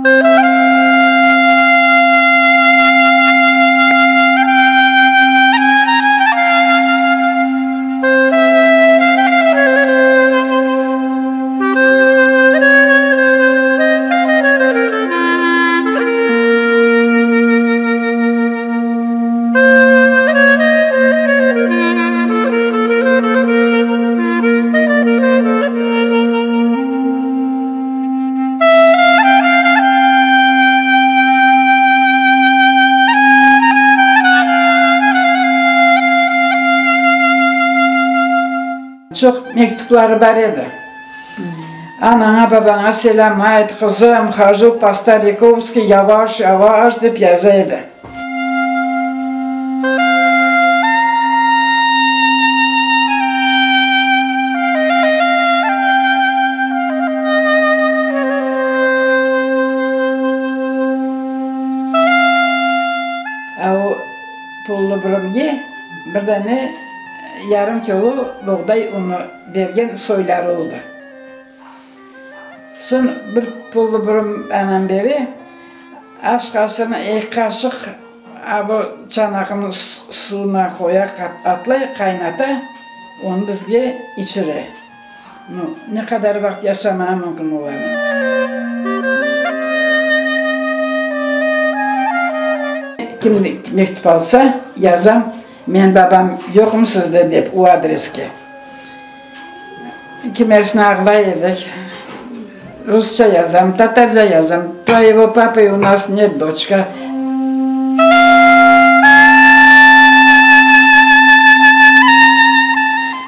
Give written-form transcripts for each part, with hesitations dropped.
Çoq mektupları bar edi. Anaña, babaña selâm ayt, qızım, hojу po starikovski, yavaş, yavaş, dep yaza edi. A o pullı birevge bir dane yarım kilo boğday unı bergen soyları oldı. Soñ bir pullı burun anam bere, aş qaşığına eki qaşıq a bu çanaqnıñ suvuna qoya, atlay, qaynata, onı bizge içire. Nu, ne qadar vaqıt yaşamağa mümkün olarnıñ? Kim mektüp alsa, yazam, Men babam yoqmı sizde dep, o adreske. Kimersine ağlay edik. Rusça yazam, tatarca yazam, Tvoyego papı u nas net, doçka.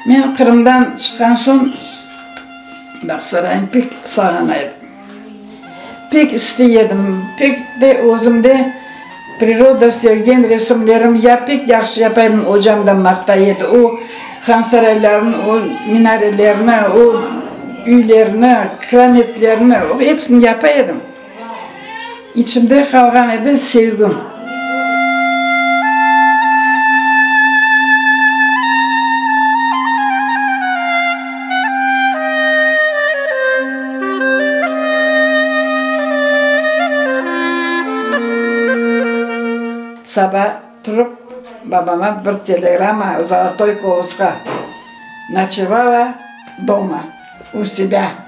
Men Qırımdan çıqqan soñ, Bağsaraynı pek sağına edim. Pek istey edim, pek de özüm de priroda sevgen resimlerim ya pek yahşı yapa edim, ocam da maqtay edi. O hansaraylarnı, o minarelerni, o üylerni, kirametlerni, hepsini yapa edim. İçimde qalğan edi sevgim. Saba turıp, babama bir telegramma Zolotoy Kolosqa, Noçevala doma, u sebâ.